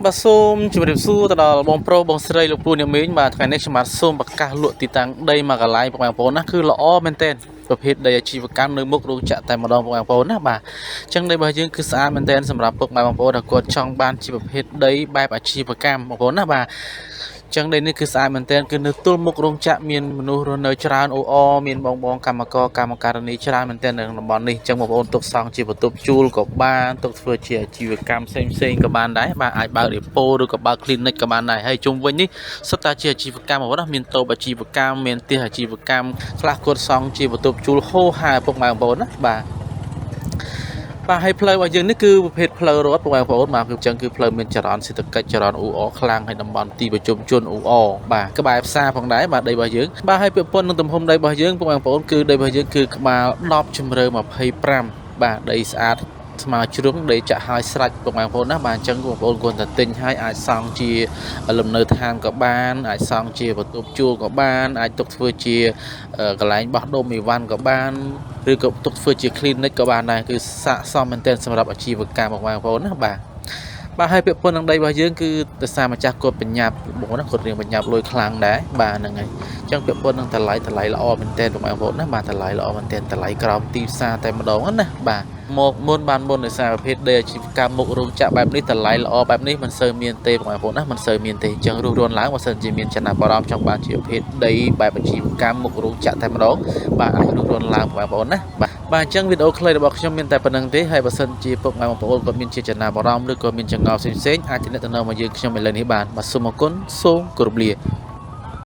បាទសូមជម្រាបសួរទៅដល់បងប្រុសបងស្រីលោកពូអ្នកមីងបាទថ្ងៃនេះខ្ញុំបាទសូមប្រកាសលក់ទីតាំងដីមួយកន្លែងបងប្អូនណាគឺល្អមែនទែនប្រភេទដីអាជីវកម្មនៅមុខរោងចក្រតែម្ដងបងប្អូនណាបាទអញ្ចឹងដីរបស់យើងគឺស្អាតមែនទែនសម្រាប់ពុកម៉ែបងប្អូនដែលគាត់ចង់បានជាប្រភេទដីបែបអាជីវកម្មបងប្អូនណាបាទចឹងដីនេះគឺស្អាតមែនទែនគឺនៅទល់មុខរោងចក្រមានមនុស្សរស់នៅច្រើនអូអមានបងបងកម្មករកម្មការិនីច្រើនមែនទែននៅក្នុងតំបន់នេះចឹងបងប្អូនទុកសង់ជាបន្ទប់ជួលក៏បានទុកធ្វើជាអាជីវកម្មផ្សេងផ្សេងក៏បានដែរបាទអាចបើកដេប៉ូឬក៏បើក clinic ក៏បានដែរហើយជុំវិញនេះសុទ្ធតែជាអាជីវកម្មបងប្អូនណាមានតូបអាជីវកម្មមានផ្ទះអាជីវកម្មខ្លះគាត់សង់ជាបន្ទប់ជួលហូហែពុកម៉ែបងប្អូនណាបាទបាទហើយផ្លូវរបស់យើងនេះគឺប្រភេទផ្លូវរត់បងប្អូនបាទគឺអញ្ចឹងគឺផ្លូវមានចរន្តសេដ្ឋកិច្ចចរន្តអ៊ូអរខ្លាំងហើយតំបន់ទីប្រជុំជនអ៊ូអរបាទក្បែរផ្សារផងដែរបាទដីរបស់យើងបាទហើយពាក់ព័ន្ធនឹងទំហំដីរបស់យើងបងប្អូនគឺដីរបស់យើងគឺក្បាល10ជម្រៅ25បាទដីស្អាតស្មើជ្រុងដីចាក់ហើយស្រេចបងប្អូនណាបាទអញ្ចឹងបងប្អូនគួរតែទិញហើយអាចសង់ជាលំនៅឋានក៏បានអាចសង់ជាបន្ទប់ជួលក៏បានអាចទុកធ្វើជាកន្លែងបោះដុំអីវ៉ាន់ក៏បានឬក៏ទុកធ្វើជា clinic ក៏បានដែរគឺស័ក្តិសមមែនទែនសម្រាប់អាជីវកម្មបងប្អូនណាបាទបាទហើយពាក់ព័ន្ធនឹងដីរបស់យើងគឺដោយសារម្ចាស់គាត់បញ្ញាប់បងណាគាត់រៀងបញ្ញាប់លុយខ្លាំងដែរបាទហ្នឹងហើយអញ្ចឹងពាក់ព័ន្ធនឹងតម្លៃតម្លៃល្អមែនទែនបងប្អូនណាបាទតម្លៃល្អមែនទែនតម្លៃក្រោមទីផ្សារតែម្ដងណាបាទមកមុនបានមុនដោយសារប្រភេទដីអាជីវកម្មមុខរោងចក្របែបនេះតម្លៃល្អបែបនេះមិនសូវមានទេបងប្អូនណាមិនសូវមានទេអញ្ចឹងរុះរាន់ឡើងបើសិនជាមានចំណាប់អារម្មណ៍ចង់បានជាប្រភេទដីបែបអាជីវកម្មមុខរោងចក្រតែម្ដងបាទអាចរុះរាន់ឡើងបងប្អូនណាបាទបាទអញ្ចឹងវីដេអូខ្លីរបស់ខ្ញុំមានតែប៉ុណ្្នឹងទេហើយបើសិនជាពុកម៉ែបងប្អូនគាត់មានជាចំណាប់អារម្មណ៍ឬក៏មានចង្អល់ផ្សេងៗអាចទំនាក់ទំនងមកយើងខ្ញុំឥឡូវនេះបានបាទសូមអរគុណសូមគោរពលា